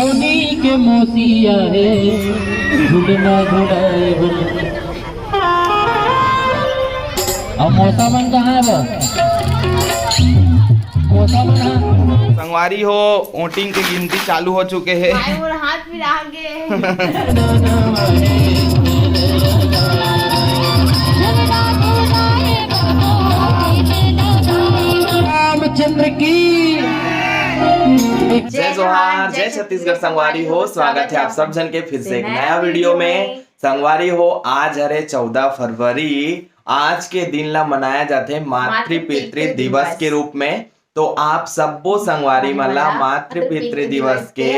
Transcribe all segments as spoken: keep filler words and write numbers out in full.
सोनी के मौसी आहे, झुलना झुलाए बर। अब मौसा मन कहाँ हे बा? मौसा मन ह। संगवारी हो, वोटिंग के गिनती चालू हो चुके हे। भाई, मोर हाथ पिरा गे। रामचंद्र की। जय जोहार, जय छत्तीसगढ़। संगवारी हो, स्वागत है आप सब झन के फिर से एक नया वीडियो में। संगवारी हो, आज हरे चौदह फरवरी। आज के दिन ला मनाया जाथे मातृ पितृ दिवस के रूप में। तो आप सब्बो संगवारी मन ला मातृ पितृ दिवस के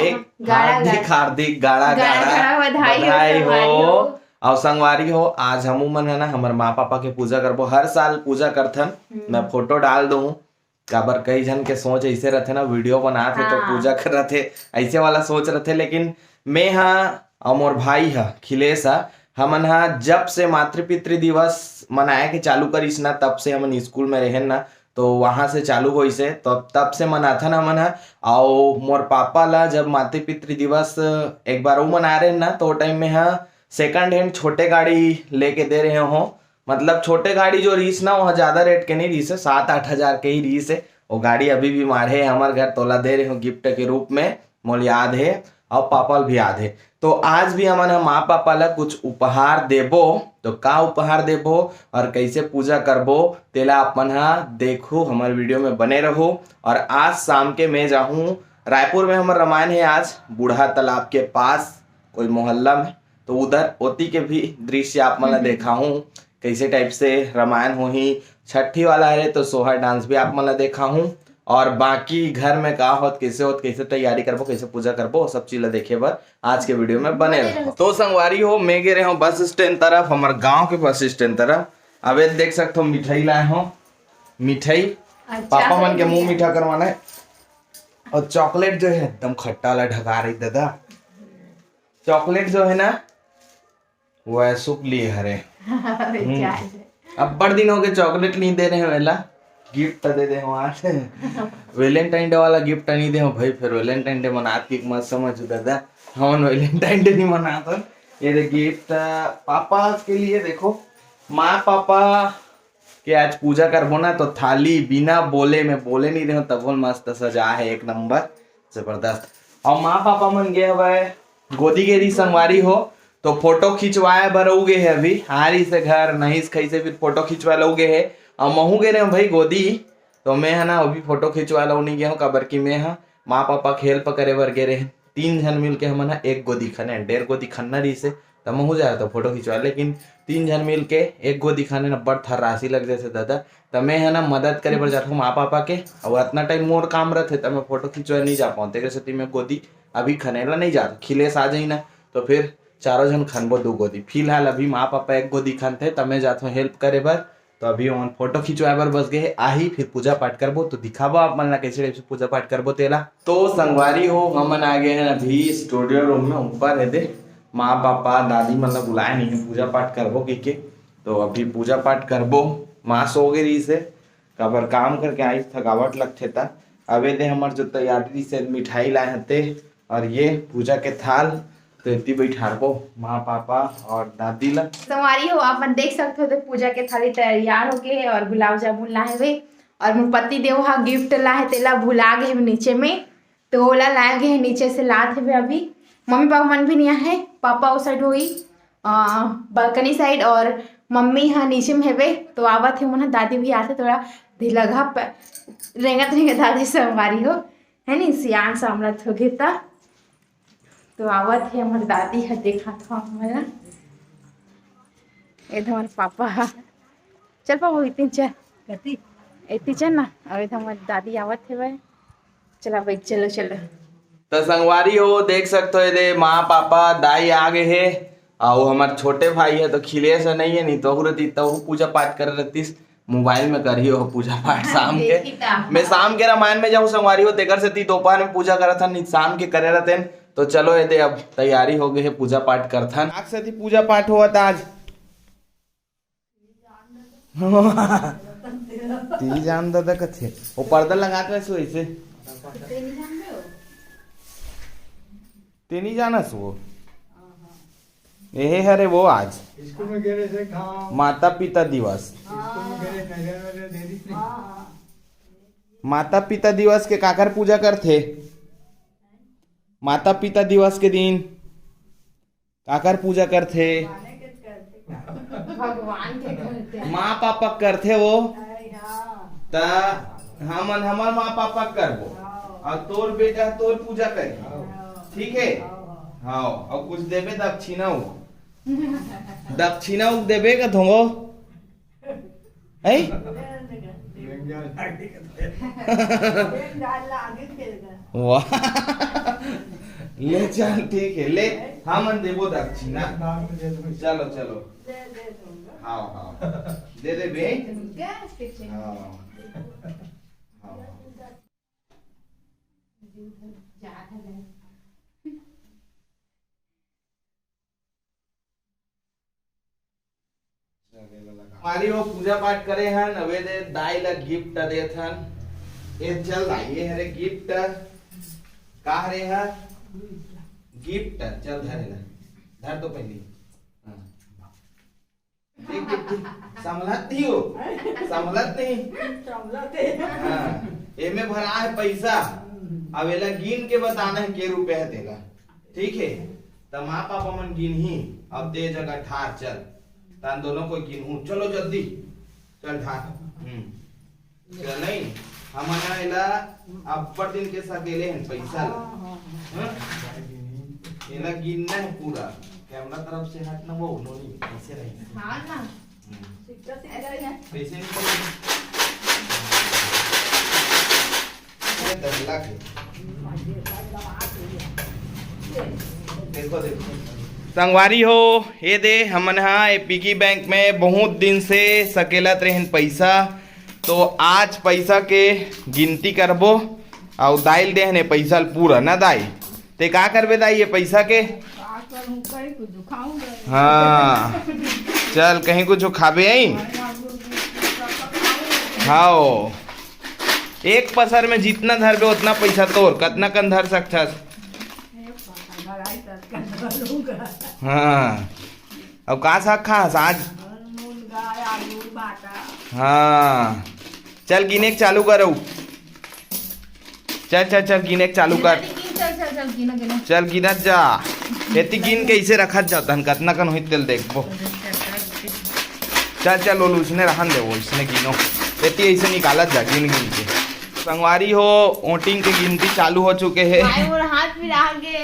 हार्दिक हार्दिक गाड़ा गाड़ा बधाई हो। अउ संगवारी हो, आज हमू मन है ना, हमर माँ पापा के पूजा करबो। हर साल पूजा करथन, मैं फोटो डाल दूँ। काबर कई झन के सोच ऐसे रथे ना, वीडियो बनात हे तो हाँ। पूजा करत हे, ऐसे वाला सोच रथे। लेकिन मैं हा अउ मोर भाई हा खिलेश हा, हमन हा जब से मातृ पितृ दिवस मनाए के चालू करिस ना, तब से हमन स्कूल में रहेन ना, तो वहां से चालू होइस हे। तो तब से मनाथन हमन हा। अउ मोर पापा ला जब मातृ पितृ दिवस एक बार वो मनाए रहेन ना, तो वो टाइम में हा सेकंड हैंड छोटे गाड़ी लेके दे रहे हो। मतलब छोटे गाड़ी जो रहिस ना, वो ज्यादा रेट के नहीं रहिस हे, सात आठ हजार के ही रहिस हे। वो गाड़ी अभी भी माढ़े हे हमर घर, तोला दे रहे हो गिफ्ट के रूप में, मोल याद हे। अउ पापा ल भी याद हे। तो आज भी हमन ह माँ पापा ला कुछ उपहार देबो। तो का उपहार देबो और कैसे पूजा करबो, तेला आप मन ह देखो, हमर वीडियो में बने रहो। और आज शाम के मैं जाहूँ रायपुर में, हमर रामायण है आज बूढ़ा तालाब के पास, कोई मोहल्ला में, तो उधर ओती के भी दृश्य आप मन ला देखाहूँ, कैसे टाइप से रामायण होही। छठी वाला हरे तो सोहर डांस भी आप मन ला देखाहूँ, और बाकी घर में का होत, कैसे होत, कैसे तैयारी करबो, कैसे पूजा करबो, वो सब चीज ला देखे बर आज के वीडियो में बने रहो। तो संगवारी हो, मैं गे रहे हूँ बस स्टैंड तरफ, हमर गांव के बस स्टैंड तरफ। अब ये देख सकते हो, मिठाई लाए हो, मिठाई अच्छा, पापा मन के मुंह मीठा करवाना है। और चॉकलेट जो है एकदम खट्टा वाला ढका रही दादा, चॉकलेट जो है ना, वो है सुप लिए हरे। हम्म। अब्बड़ दिन हो गए चॉकलेट नहीं दे रहे हैं वेला, गिफ्ट तो दे दे हो आज। वैलेंटाइन डे वाला गिफ्ट नहीं दे हो भाई, फिर वैलेंटाइन डे मनात की मत समझ दादा, हम वैलेंटाइन डे नहीं मनात। ये दे गिफ्ट पापा के लिए, देखो माँ पापा के आज पूजा करबो ना, तो थाली बिना बोले में बोले नहीं रहो, तब मस्त सजा है, एक नंबर जबरदस्त। और माँ पापा मन गे हवय गोदी गेरी संगवारी हो, तो फोटो खिंचवाए बर उगे है अभी, हारी से घर नहिस खैसे फिर फोटो खिंचवाए ला उगे है। और महू गे रहे भाई गोदी, तो मैं है ना अभी फोटो खिंचवाए ला नहीं गया हूँ, काबर कि मैं हा माँ पापा के हेल्प करे बर गे रहे। तीन झन मिल के हमन हा एक गोदी खने, डेढ़ गोदी खन्ना रही से, त महू जाए तो फोटो खिंचवा, लेकिन तीन झन मिल के एक गोदी खने न बड़ थर्रासी लग जाथे दादा। त मैं ह ना मदद करे बर जाथों माँ पापा के, अउ अतना टाइम मोर काम रथे त मैं फोटो खिंचवा नहीं जा पाऊँ, तेकर सेती मैं गोदी अभी खने ला नहीं जाथों। खिलेश आ जाई ना, तो फिर चारों झन खनबो दू गोदी। फिलहाल अभी माँ पापा एक गोदी खनथे, त मैं जाथों हेल्प करे बर। तो अभी ओमन फोटो खिंचवाए बर बस गए हे, आही फिर पूजा पाठ करबो, तो दिखाबो आप मन ला कैसे टाइप से पूजा पाठ करबो तेला। तो संगवारी हो, हमन आ गए हैं अभी स्टूडियो रूम में, ऊपर है दे माँ पापा दादी मन ला बुलाए नहीं है, पूजा पाठ करबो कह के। तो अभी पूजा पाठ करबो, माँ सो गई रही से, काबर काम करके आई थकावट लगथे ता। अबे दे हमर जो तैयारी रही से मिठाई लाए हते, और ये पूजा के थाल, तो इतनी बैठारबो माँ पापा और दादी ला। संगवारी हो, आप मन देख सकते हो तो पूजा के थाली तैयार हो गए है और गुलाब जामुन लाए हुए और मोर पति देव हा गिफ्ट लाए, तेला भुला गए नीचे में, तो ओला लाए गए नीचे से लात हेबे। अभी मम्मी पापा मन भी नहीं आए, पापा उस साइड होई बालकनी साइड और मम्मी हा नीचे में हेबे, तो आवत हे मन, दादी भी आते थोड़ा ढिलगहा प-, रेंगत रेंगत दादी संगवारी हो, है नी, सियान सामरथ हो गए ता। तो आवत हे हमर दादी ह, देखात हो हमन ला। ए दे हमर पापा ह। चल पापा, इतनी चल। कती? इतनी चल ना। अउ ए दे हमर दादी आवत हे भाई। चला भाई, चलो, चलो। तो संगवारी हो, देख सकते हो, ये दे माँ पापा दाई आ गए हे। अउ हमर छोटे भाई है तो खिलेश है नहीं है, नहीं तो रहती तो वो पूजा पाठ कर रहतीस। मोबाइल में करियो हो पूजा पाठ शाम के। देखी ता। मैं शाम के रामायण में जाऊँ संगवारी हो, तेकर सेती दोपहर में पूजा करत हन, नहीं शाम के करे रहते हैं। तो चलो ये दे अब तैयारी हो गई है, पूजा पाठ करथन। आज से पूजा पाठ होवत आज। टीवी जान दादा कथे। वो पर्दा लगात वैसे वैसे। ते नहीं जानस वो। एहे हरे वो आज। स्कूल में गे रहे थे, हाँ। माता पिता दिवस। स्कूल में गे रहे, नजर वजर दे दी। हाँ, हाँ। माता पिता दिवस के काकर पूजा करथे? माता पिता दिवस के दिन काकर पूजा करथे? भगवान के करथे। माँ पापा करथे वो। अरे हाँ। त हमन हमर माँ पापा करबो। हाँ। अउ तोर बेटा तोर पूजा करही। हाँ। ठीक है? हाँ। हाँ, अउ कुछ देबे दक्षिणा वो। दक्षिणा वो देबे का धोंगो? हैं? वाह। ले चल, ठीक है, ले, हमन देबो दक्षिणा। चलो, चलो। हाँ, हाँ। दे दे बे। हाँ। हाँ। हमारी वो पूजा पाठ करे हन, अबे दे दाई ला गिफ्ट देत हन। ए चल दाई, ये हरे गिफ्ट। का हरे हा? गिफ्ट। चल धर एला, धर तो पहली। हाँ। देख, देख, देख, संभलत नहीं हो, संभलत नहीं। संभलत है। हाँ, एमे भरा है पैसा। अब एला गिन के बताना है के रुपया है तेला। ठीक है, त माँ पापा मन गिनही, अब दे जगह ठार चल, तान दोनों को गिनहू। चलो जल्दी, चल ठार। हम्म। चल नहीं, हमन एला अब्बड़ दिन के सकेले हन पैसा ला। हाँ? एला गिनना है पूरा। कैमरा तरफ से हट ना, वो नोनी ऐसे रही। हाँ ना। हम्म। सिक्का, सिक्का। ऐसे नहीं। कैसे नहीं? ये दहला के। देखो, देखो। संगवारी हो, ये दे हमन हा ए पिगी बैंक में बहुत दिन से सकेलत रहन पैसा, तो आज पैसा के गिनती करबो। अउ दाई ल देहन ए पैसा ल पूरा ना दाई। ते का करबे दाई ये पैसा के? का करूं, कहीं कुछ खाऊंगा। हाँ, चल कहीं कुछ खाबे आई। हाँ, एक पसर में जितना धरबे उतना पैसा तोर, कतना कन धर सकथस? हाँ, अब का साग खास आज? हाँ, चल गिने के चालू करो। चल चल चल गिने के चालू कर। चल चल चल गिना गिना। चल गिनत जा। एती गिन के इसे रखत जा, तहन कतना कन होई तेल देखबो। चल चल ओलू, इसने रहन दे, वो इसने गिनो। एती ऐसे निकालत जा गिन गिन के। संगवारी हो, वोटिंग के गिनती चालू हो चुके हे। भाई, मोर हाथ पिरा गे।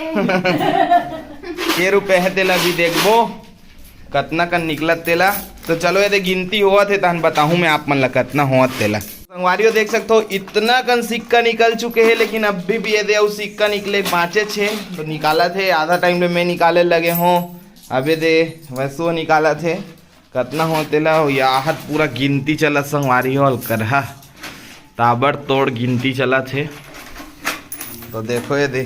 के रुपया हे तेला भी देखबो, कतना कन निकलत तेला। तो चलो, ये दे गिनती होवत हे, तहन बताहूँ मैं आप मन ला कतना होवत तेला। संगवारी हो, देख सकत हो, इतना कन सिक्का निकल चुके हे, लेकिन अभी भी ये दे अउ सिक्का निकले बाँचे छे, तो निकालत हे। आधा टाइम ले मैं निकाले लगे हों, अब ये दे वैसो निकालत हे। कतना हो तेला, या हाथ पूरा गिनती चलत संगवारी हो, अलकरहा ताबड़ तोड़ गिनती चलत हे। तो देखो ये दे,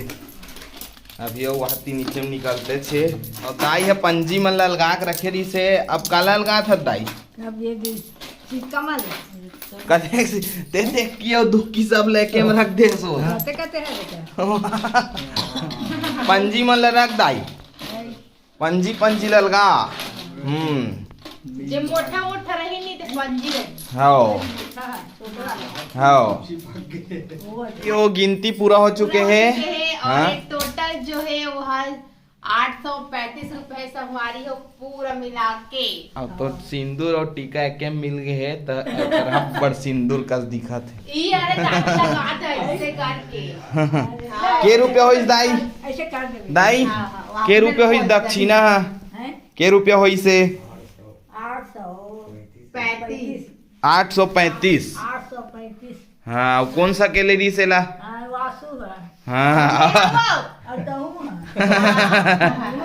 अभी वो वहाती नीचे में निकलते छे। और दाई ह पंजी मन ला अलगा के रखे रहिस हे, अब काला अलगात हस दाई? अब ये दे सिक्का मन। कते से-, ते देख के अउ दुखी सब लेके में रख दे सो। कते कते है बेटा? पंजी मन ला रख दाई। पंजी, पंजी ललगा। हम्म। जे मोटा मोटा रही नहीं तो पंजी रही। हाँ। मोटा, छोटा। हाँ। वो यो गिनती पूरा हो चुके पूरा हो हे। चुके हे और हाँ। ये टोटल जो है वो है आठ सौ पैंतीस रुपए संगवारी हो पूरा मिला के। अब तो सिंदूर और टीका एके मिल गए हे, त अब्बड़ सिंदूर कस दिखत हे। ई अरे दादी लगात है ऐसे करके। हाँ। के रुपया होइस दाई? ऐसे कर देबे। दाई, हाँ, हाँ, के रुपया होइस दक्षिणा? हैं? के रुपया होइस हे? आठ सौ पैंतीस। आठ सौ पैंतीस। आठ सौ पैंतीस। हाँ, वो कौन सा के ले रही सेला? हाँ, वासु है। हाँ। और तहूँ है।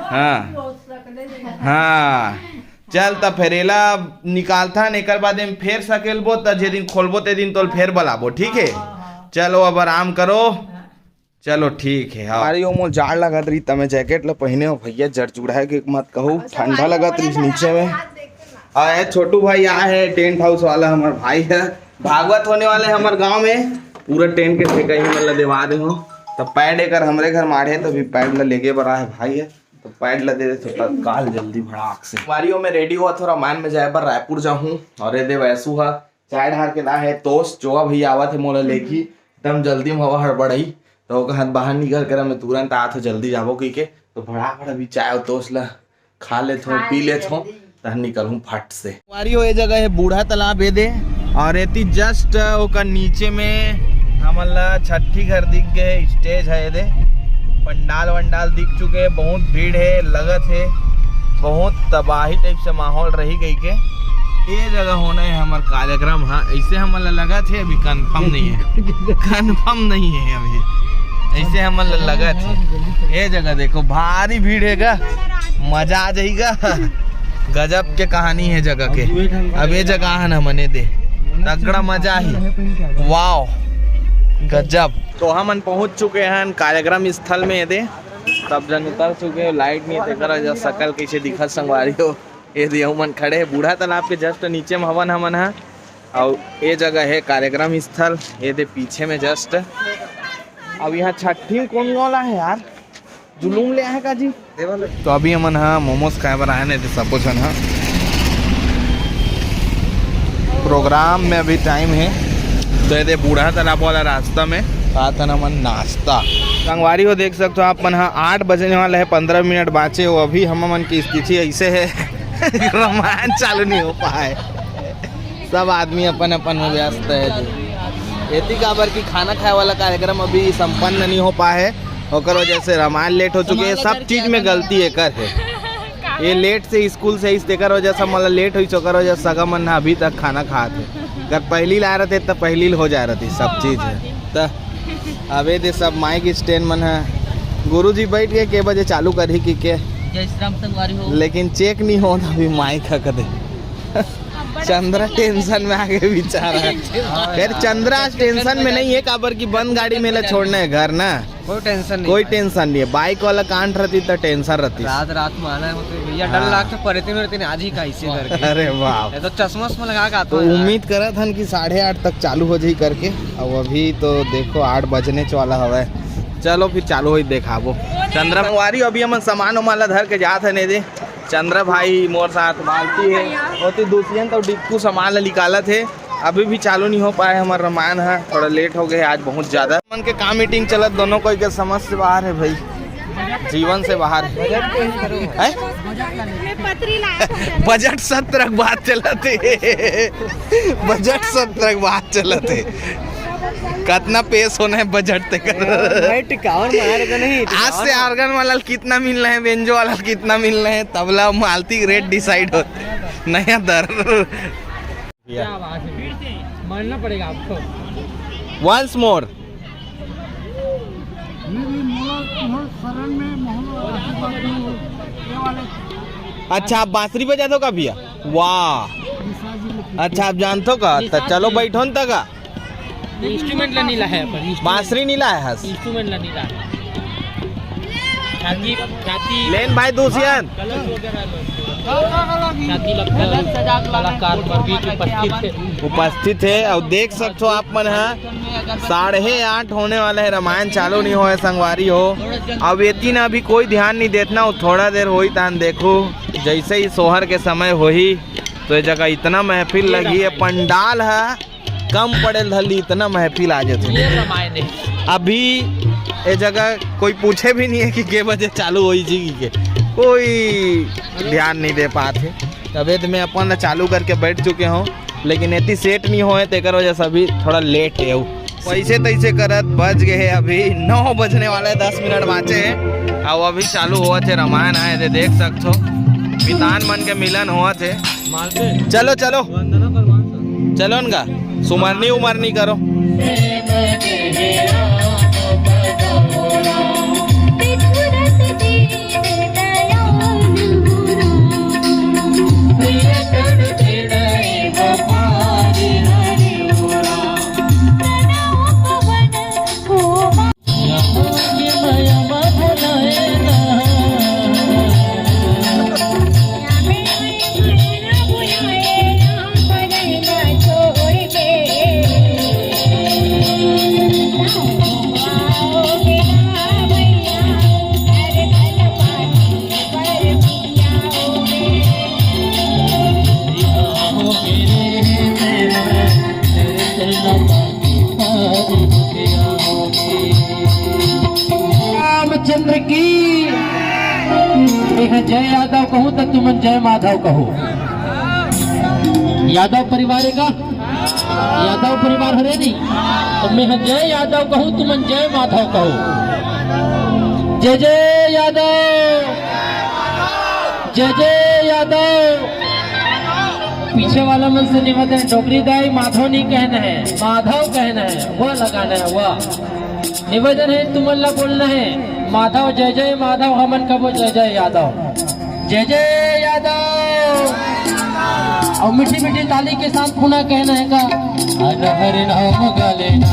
हाँ। हो सकले नहीं। हाँ। चल, त फेर एला निकालथन, एकर बाद एम फेर सकेलबो, त जे दिन खोलबो, ते दिन तोल फेर बलाबो, ठीक है? हाँ, हाँ। चलो, अब आराम करो। हाँ। चलो, ठीक है। हाँ। अरे, ओ मोर जाड़ लगत रही, त मैं जैकेट ल पहिने हो भैया, जड़ जुड़ाए के मत कहू, ठंडा लगत रही नीचे में। हाँ, ये छोटू भाई आए हैं, टेंट हाउस वाला हमार भाई है, भागवत होने वाले हमार गांव में, पूरा टेंट के ठेका ही मतलब देवा दे हो। तो पैड एकर हमरे घर माढ़े, तो अभी पैड ला लेगे बर आए भाई है, तो पैड ला दे दे तो तत्काल जल्दी भड़ाक से। वारियो में रेडी हुआ, थोड़ा मान में जाए बर रायपुर जाहूँ। और ये दे वैसू हा चाय ढार के ला है, तोस जोवा भैया आवत है मोला लेगी, एकदम जल्दी में हवा हड़बड़ाई, तो ओकर हाथ बाहर निकल कर मैं तुरंत आत हो, जल्दी जाबो कहिके। तो फटाफट अभी चाय और तोस ला खा लेथो, पी लेथो, तहन निकलहूँ फट से। संगवारी हो, ये जगह है बूढ़ा तालाब, ये दे, और एती जस्ट ओकर नीचे में हमन ला छट्ठी घर दिख गए, स्टेज है, ये दे पंडाल वंडाल दिख चुके हैं, बहुत भीड़ है, लगत है बहुत तबाही टाइप से माहौल रही कहिके। ये जगह होना है हमर कार्यक्रम, हाँ, ऐसे हमन ला लगत है, अभी कंफर्म नहीं है, कंफर्म नहीं है अभी, ऐसे हमन ला लगत है। ये जगह देखो, भारी भीड़ है गा, मजा आ जाएगा। गजब के कहानी है जगह के। अब ये जगह है ना, मने दे, तगड़ा मजा ही। वाओ, गजब। तो हमन पहुंच चुके हैं कार्यक्रम स्थल में, ये दे सब जन उतर चुके हैं। लाइट नहीं, तेकर वजह सकल कैसे दिखत संगवारी हो। ये दे हमन खड़े हैं बूढ़ा तालाब के जस्ट नीचे में हवन हमन हा, और ये जगह है कार्यक्रम स्थल, ये दे पीछे में जस्ट। अब यहाँ छट्ठी में कौन वाला है यार, जुलूम ले आए का जी? तो अभी हमन हा मोमोज खाए बर आए ने, तो सबो झन हा प्रोग्राम में अभी टाइम है, तो ये दे बूढ़ा तालाब वाला रास्ता में खात हन हमन नाश्ता। संगवारी हो, देख सकते हो आप मन हा, आठ बजने वाला है, पंद्रह मिनट बाँचे हो। अभी हम मन की स्थिति ऐसे है, रामायण चालू नहीं हो पाए, सब आदमी अपन अपन में व्यस्त है जी। एती काबर कि खाना खाए वाला कार्यक्रम अभी संपन्न नहीं हो पाए है, ओकर वजह से रामायण लेट हो चुके हैं। सब चीज में गलती एकर है, ये लेट से स्कूल से इस, तेकर वजह से मतलब लेट होइस, ओकर वजह से सगा मन अभी तक खाना खात है। अगर पहली ला रहते तो पहली हो जा रहती सब चीज है। तो अबे दे सब माइक स्टैंड मन है, गुरुजी बैठ गए के बजे चालू करही कहिके, जय श्री राम संगवारी हो। लेकिन चेक नहीं होत अभी माइक ह कदे। चंद्रा टेंशन में आ गए बेचारा। फिर चंद्रा आज टेंशन में नहीं है, काबर की बंद गाड़ी में ला छोड़ना है घर ना। कोई टेंशन नहीं कोई भाई। टेंशन नहीं है, बाइक वाला कांड रहती तो टेंशन रहती। रात रात में आना होते भैया, डर हाँ। लगता परेते में रहते आज ही का इसी करके। अरे वाह। ये तो चश्मा उश्मा लगा के आता तो हूँ यार। उम्मीद करत हन कि साढ़े आठ तक चालू हो जाई करके। अब अभी तो देखो आठ बजने वाला हवे। चलो फिर चालू होई देखाबो। चंद्रा संगवारी, अभी हमन सामान उमान ला धर के जात हन एदे। चंद्रा भाई मोर साथ मालती है, ओती दुष्यंत और डिक्कू सामान ला निकालत है। अभी भी चालू नहीं हो पाए हमारा रामायण है, थोड़ा लेट हो गए आज बहुत ज्यादा। मन के का मीटिंग चलत, दोनों कोई के समझ से बाहर है भाई, जीवन से बाहर है। हैं? बजट सत्र के बात चलत है, बजट सत्र के बात चलत है। कतना पेश होना है बजट तेकर। भाई टिकावर मार के नहीं, आज से टिकावर ऑर्गन वाला कितना मिलना है, बेंजो वाला कितना मिलना है, तबला मालती रेट डिसाइड होते नया दर। क्या बात है, फिर से मरना पड़ेगा आपको। Once more। अच्छा, आप बांसुरी बजाते हो का भैया? वाह। अच्छा, आप जानते हो का? तो चलो बैठो न तक। इंस्ट्रूमेंट ला नहीं लाया है अपन, इंस्ट्रूमेंट। बांसुरी नहीं लाया है। इंस्ट्रूमेंट ला नहीं लाया। ख्याति, ख्याति। लेन भाई दुष्यंत। कलश वगैरह लो। ख्याति लगता है। कलाकार प्रवीण उपस्थित है। उपस्थित है और देख सकते हो आप मन है, साढ़े आठ होने वाला है, रामायण चालू नहीं हुआ है संगवारी हो। अब एती ना अभी कोई ध्यान नहीं देतना, वो थोड़ा देर होई तान देखो, जैसे ही सोहर के समय होही तो ये जगह इतना महफिल लगी है, पंडाल है कम पड़े ल धरली, इतना महफिल आ जाते। ये रामायण है। अभी ये जगह कोई पूछे भी नहीं है कि के बजे चालू होई जी के, कोई ध्यान नहीं दे पाते। तबे तो मैं अपन ला चालू करके बैठ चुके हूँ, लेकिन एती सेट नहीं होए, तेकर वजह से अभी थोड़ा लेट है। वैसे तैसे करत बज गए हैं, अभी नौ बजने वाला है, दस मिनट बाँचे हैं। अब अभी चालू हुआ थे रामायण आए थे, देख सकते हो मितान मन के मिलन हुआ थे। चलो चलो, चलो न गा, सुमरनी उमरनी करो। कि मैं जय यादव कहूँ त तुमन जय माधव कहो। यादव परिवार हे का? यादव परिवार हरे नहीं? त मैं जय यादव कहूँ, तुमन जय माधव कहो। जय जय यादव, जय जय यादव। पीछे वाला मन से निवेदन, डोकरी दाई, माधव नहीं कहना है, माधव कहना है, वह लगाना है, वह। निवेदन है, तुमन ला बोलना है, माधव, जय जय माधव, हमन कबो जय जय यादव, जय जय यादव। अउ मीठी मीठी ताली के साथ पुनः कहना है का, हर हर नाम गाले ना,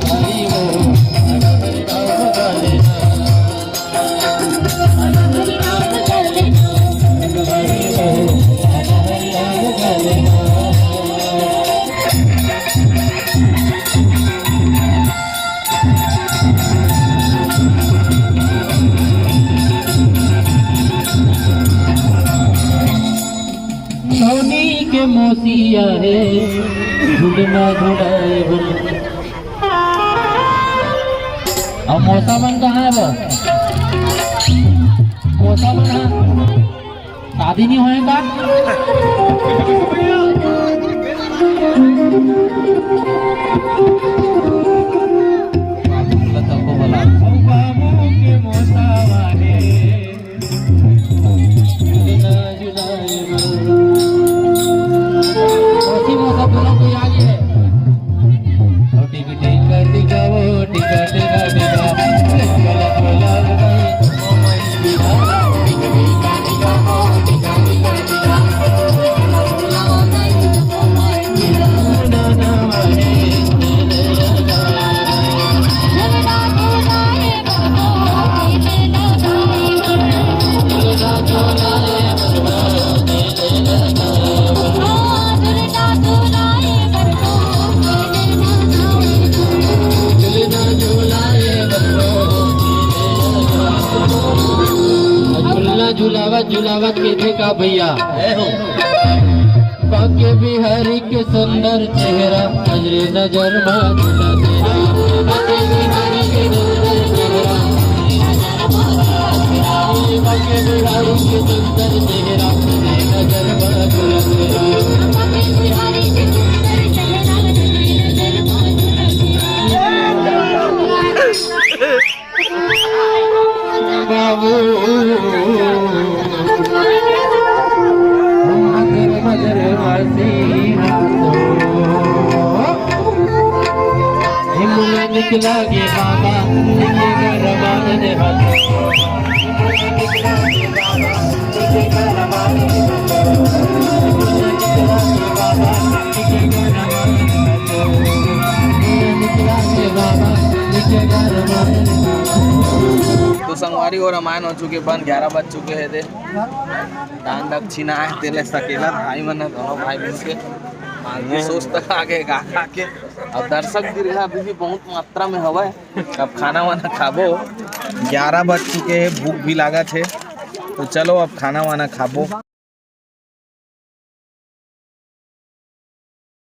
हरि बोल, हर हर नाम गाले ना। सोनी के मौसी आहे, झुलना झुलाए बर। अब मौसा मन कहाँ हे वो? मौसा मन ह? शादी नहीं होय का? बाबू बोला तब को बोला। बाबू के मौसा वाले। मौसी मौसा दोनों कोई आगे है। झूला झुलावत झुलावत के थे का भैया? बाके बिहारी के सुंदर चेहरा, नजरे नजर मा झूला तेरा। बाके बिहारी के सुंदर चेहरा, बाके बिहारी के सुंदर चेहरा, नजरे नजर मा झूला तेरा। बाबू, मगर मगर वासी हाथों। हिमला निकला गे बाबा, निकला रमान दे हाथों। तो संगवारी हो, रामायण हो चुके बंद, ग्यारह बज चुके हे दे। दान दक्षिणा आय, तेले सकेला भाई मन ह, दोनों भाई मिल के मांगी सोच तक आगे गा खा के। अब दर्शक दीर्घा अभी भी बहुत मात्रा में हवय। अब खाना वाना खाबो, ग्यारह बज चुके हे, भूख भी लागत हे। तो चलो अब खाना वाना खाबो।